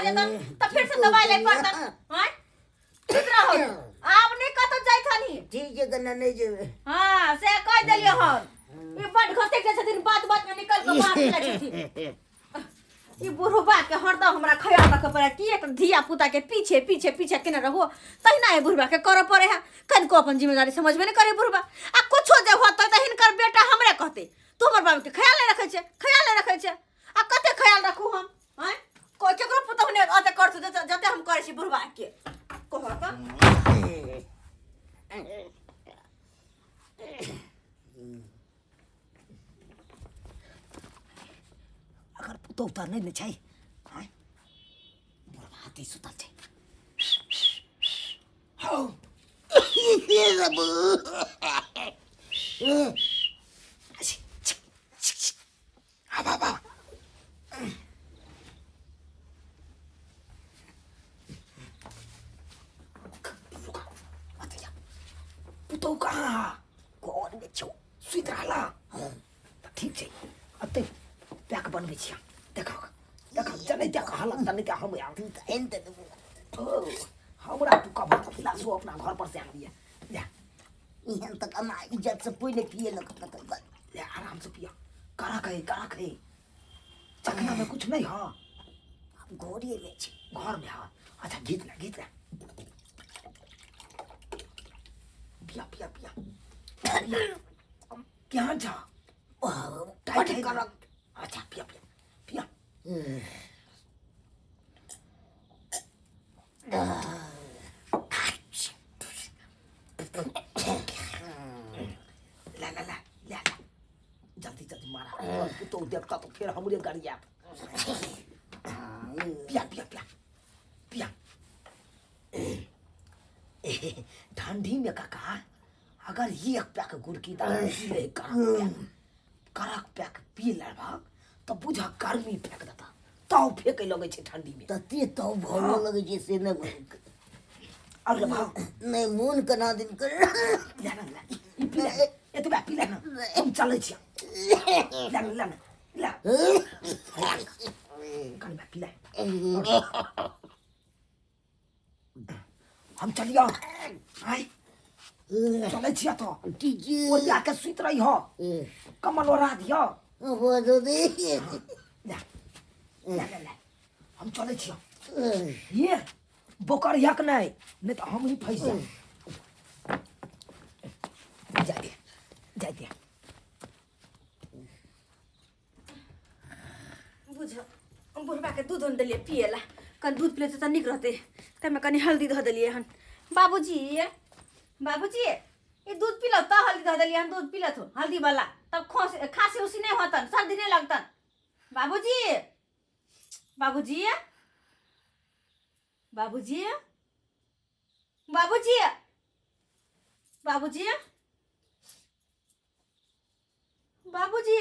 जेतन तऽ फेर से दवाइ लै पड़तन। आँय, ठीक रहो, आब नहि कतौ जाइत हनी। ठीक छै, कन्या, नहि जेबै। हाँ, से कहि देलियै हन। ई बड घसकि जाइ छथिन, बात बात में निकल के बाहर चलि जाइ छथिन। ई बुढ़बा के हरदम हमरा ख्याल रखऽ पड़े कि एक धिया पुता के पीछे पीछे पीछे केने रहो, तहिना ई बुढ़बा के करऽ पड़े है। कनिको अपन जिम्मेदारी समझबे नहि करे बुढ़बा। आ कुछो जे होतै तऽ हिनकर बेटा हमरे कहतै, तू हमर बाबू के ख्याल नहि रखै छै, ख्याल नहि रखै छै। आ कते ख्याल रखू हम? आँय, केकरो पुतहु नहि ओते करतौ जते जते हम करै छी बुढ़बा के। कहऽ तऽ। अगर पुतहु तऽ नहि ने छै। आँय, बुढ़बा हाथी सुतल छै। हौ आब आब आब। पुतहु कहाँ घरमे छौ? सुति रहला? तऽ ठीक छै, एतै पैक बनबै छियै। देखक देखक, जनै देख हलक तनै हम आब तू तऽ आनि दे। ओ हमरा तू कभर गिलासो अपना घर पर से आनिए ले। एहन तक हमरा इज्जत से पहिले पिएलक। ले, आराम से पिया। कड़क है, कड़क है। चखना में कुछ नहीं। हाँ, घरे में छै। घर में? हाँ। अच्छा, गीत ले, गीत ले। पिया पिया पिया पिया। केहन छ? बड कड़क। अच्छा, पिया पिया पिया। ला ला ला ला ला, जल्दी जल्दी मारा। पुतहु देखता तो फिर हमरे गरियात। पिया पिया पिया पिया। ठंडी में काका, अगर एक पैक गुड़की दाल पी ले, कड़क पैक, कड़क पैक पी लेबा तऽ बुझ गर्मी फेंक देता, ताव फेंके लगै छै ठंडी में। तते ताव भरऽ लगै छै से नहि। अरे भाव नहि, मोन केना दिन कर। ले ना, ले, ई पी ले, एतबा पी ले ना, हम चलै छियै। ले ना, ले ना, ले, कनिबा पी ले, हम चलियो। आय, चलै छियै तो। ठीक छै। ओरिया के सुति रही हो, कमल ओढ़ा दियो। ले ले ले ले, हम चलै छियै। ये बोकर यक नहीं, नहीं तो हम ही फंस जाए। जा दे, जा दे। बुझ, बुढ़बा के दूध देलियै पिए ला। कनि दूध पिलेतै तऽ नीक रहतै, ताहिमे कनि हल्दी धऽ देलियै हन। बाबूजी, बाबूजी, ई दूध पी तऽ हल्दी धऽ देलियै हन। दूध पी लेथुन हल्दी वाला, तब खोस खाँसी उसी नहि होतन, सर्दी नहि लगतन। बाबूजी, बाबूजी, बाबूजी, बाबूजी, बाबूजी, बाबूजी।